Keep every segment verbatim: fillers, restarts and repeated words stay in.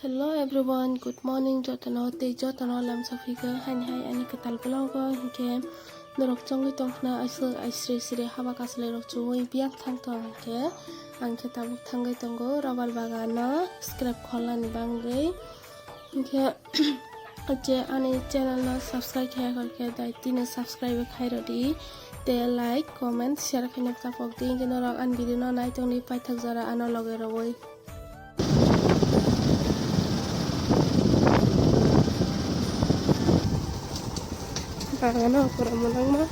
Hello everyone, good morning jotono tei jotono lamsa phikha haini hai ani kwtal vlog o hinkhe norok chongwi tongkhna aswk ai sri sri haba kasalai rok chuwi biyang thang tong hinkhe ang khe tabuk thangwi tongo rubber bagano scrap kholnani bangwi hinkhe je ani channel no subscribe khaiya khorkhe dai tini subscribe khairodi tei like comment share khaina tapokdi hinkhe norok ani video no naitongdi paithak jora ano loge rogwi. Bagano pura monang ma.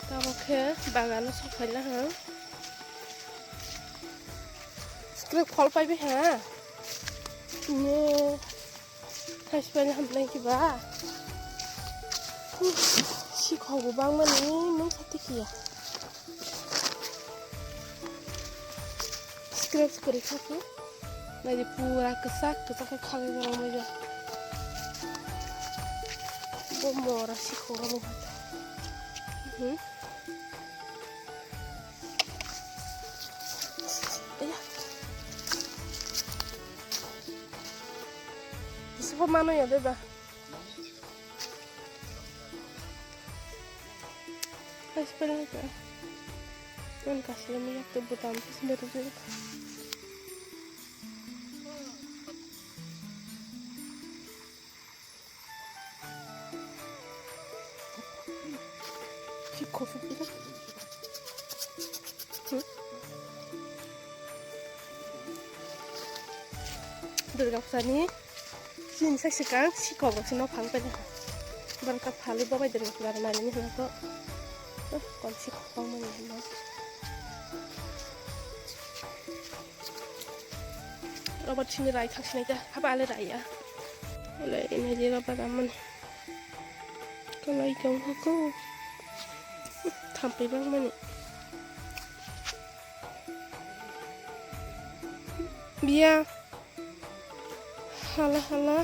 Tamo khe bagano sokhaila ha. Scrap khol pai bi ha. Ne. Thaispani hamlai kiba. Sikhok bo bangmani mung sati kiya. Scratch kwrwi kha khe. Naidi pura kwchak kwchak khe khagwi borok maiya. Bo mora sikhok rok. Hmm. Iya. Bisi pho mano ya de ba. Hai sepeda ka. Kan kasih lama ya tu butam tu sendiri tu. Ki coffee pila. Hmm? Durga Puja ni sini sa sikang sikok rok sino phang pai. Barka phali babai Durga Puja nari ni hana to. Kon sikok pang mani hana. Rubber sini rai khak sinai ta, haba ale rai ya. Ale ini di rubber aman. Kalai kau hako. Thampai bang mani. Biya. Hala hala.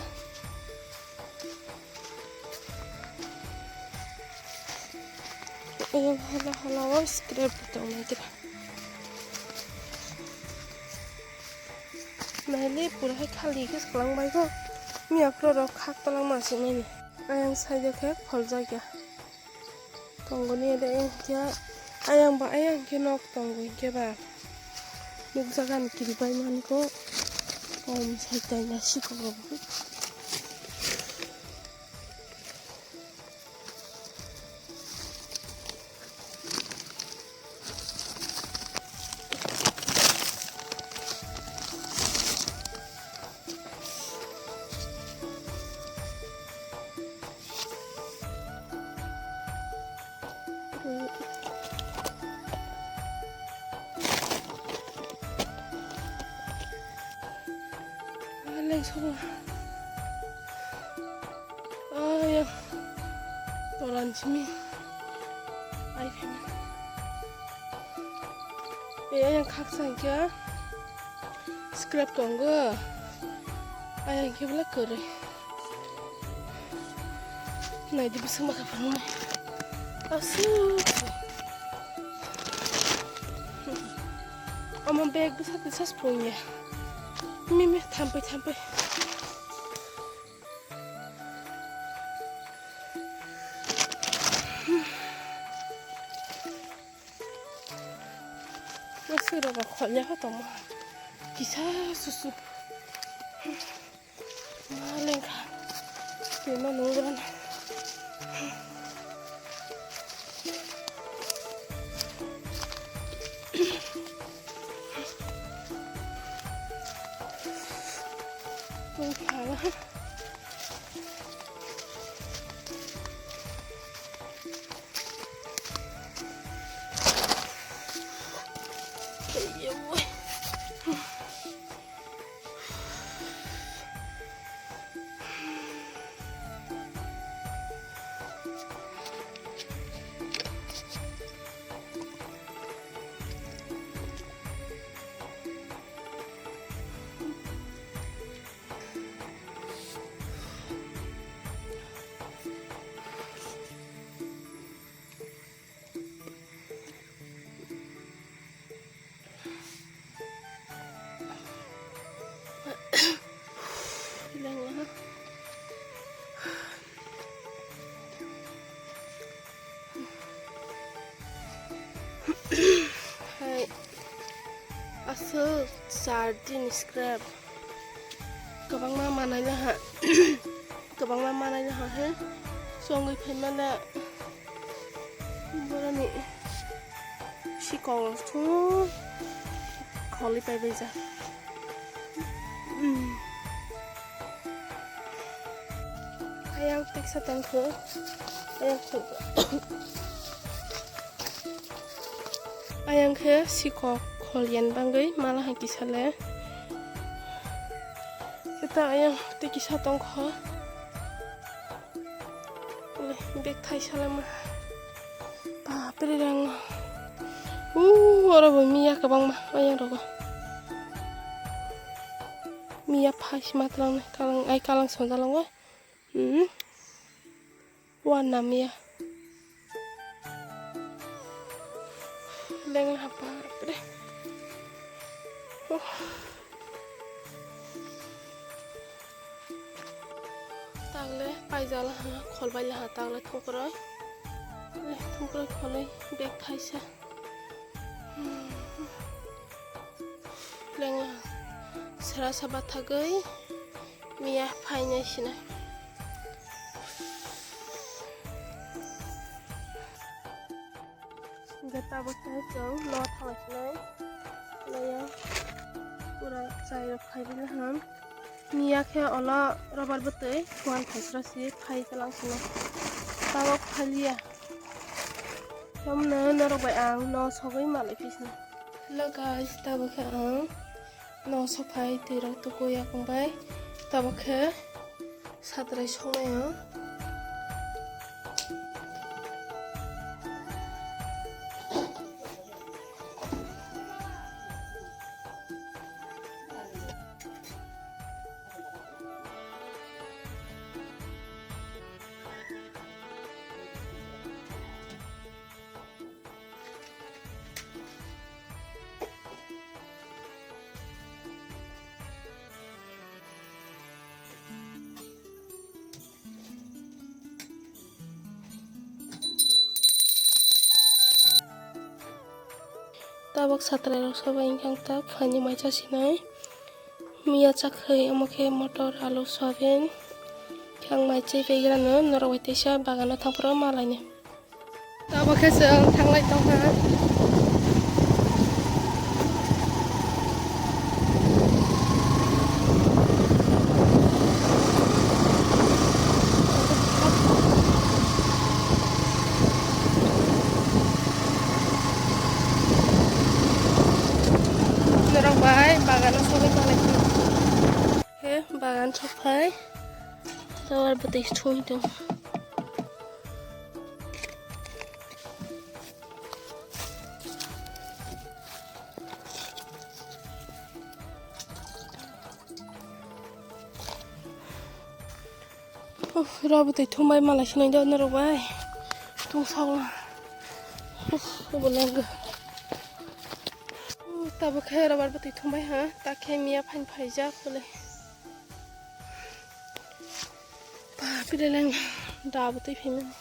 Ayang hala hala o scrap tong nai kira. Naile pura hai khali khe swlang bai kho. Miya phro rok khak talang ma se nai. Ayang side khe kholjak ya. Tongoni ede ayang khe ayang ba ayang khe nok tongo hinkhe ba. Nukjago ani kiripai mankho. Om saitan ya sikok rok. Leng sobo. Ayang. Toran simi. Ai phai. Eh, ayang khaksa hinkhe. Scrap tongo. Ayang khe bwle kwrwi. Naidi bwswk ma kha phano. Aswk. Omo bag bwsa tisa sprung ya. Mimi thampai thampai. Aswk rok khol ya kha tongma. Kisa susu. Ma lengkha. Twi ma nung rana. Twi phala. Sardine scrap. Kwbangma manai laha. Kwbangma manai laha he. Chongwi phaimale. Boroni sikol thung. Kholi pai bai ja. Ayang teksa tangkho. Ayang khe sikok khol yen bangwi mala hai kisa le. Kita ayang tei kisa tongkho. Bek thai salama. Bapre rang. Uh, oro bo miya kwbangma ayang rogo. Miya phai sima twlang kalang ai kalang sonjalango. Hmm. Wan namiya. Leng hapa pre. Oh. Tagle paijala ha, kholbai laha tagle thongkoroi. Le thongkoroi kholoi bek thaisa. Leng sera saba thagwi miya phainai sina. Hingke tabuk khe chwng no thanglai sinai. Laya pura chai rok khai bini ham. Miya khe olo rubber bwtwi phuan thaisra si phai kalang sino. Tabuk phaliya. Thumno norok bai ang no sogwi malai phi sini. Hello guys, tabuk khe ang no sophai twi rok tuku yakung bai. Tabuk khe satrai songmai ang. Tabuk satrai rok sobai wngkha tak phaini mai chasinai. Miya chakhwi omo khe motor, alu, soyabin. Khe ang mai chai paigrano norok bai teisa bagano thangphuru malaini. Tabuk khe chwng thanglai tongkha. Norok bai bagano sogwi tonglaikha. He bagan sokphai. Tower bwtwi sui tong. Uff, rubber bwtwi thumbai malai sinai do norok bai. Tungsok na. Uff, obo lenggo. Uff, tabuk khe rubber bwtwi thumbai ha. Ta khe miya phan phaijak bole. Ba, pide leng da bwtwi phaimani.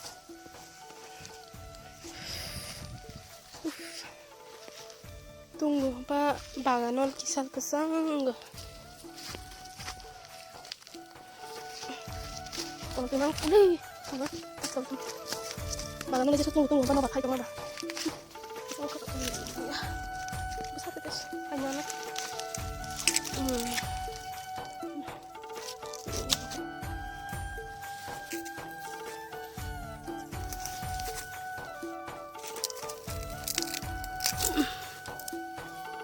Tongo ba bagano kisa kwchang wngkha. Bagano le jesa tongo tongo bana ba khai tongo ba. Bwsa tete aina na.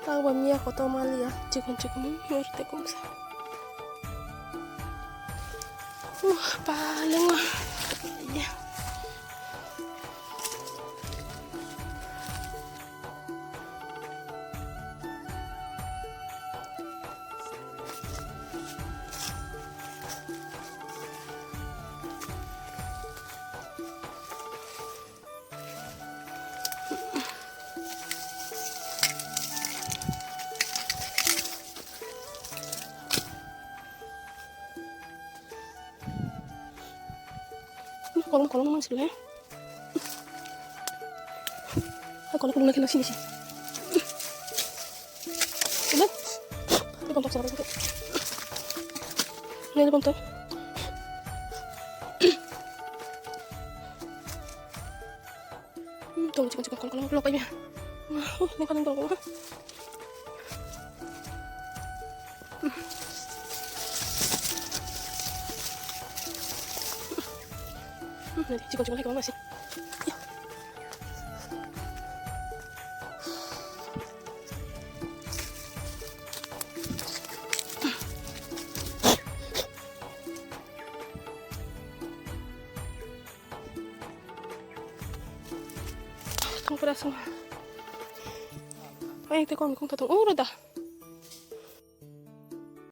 Tang ba miya kotor maliya, chikon chikon mor te kongsa. Uh, paling wah. Iya. Kolom kolom mang sih ya. Hai kolom kolom lagi nasi nasi. Ini Bom tok, bom tok. Nai bom tok. Hmm, tong chikon chikon kol kol lok pai bia. Wah, uh, nai kadang tong. Hmm, nai chikon chikon hai kol masih. Tong pura sung. Ai, te kon kong ta tong. Oh, roda.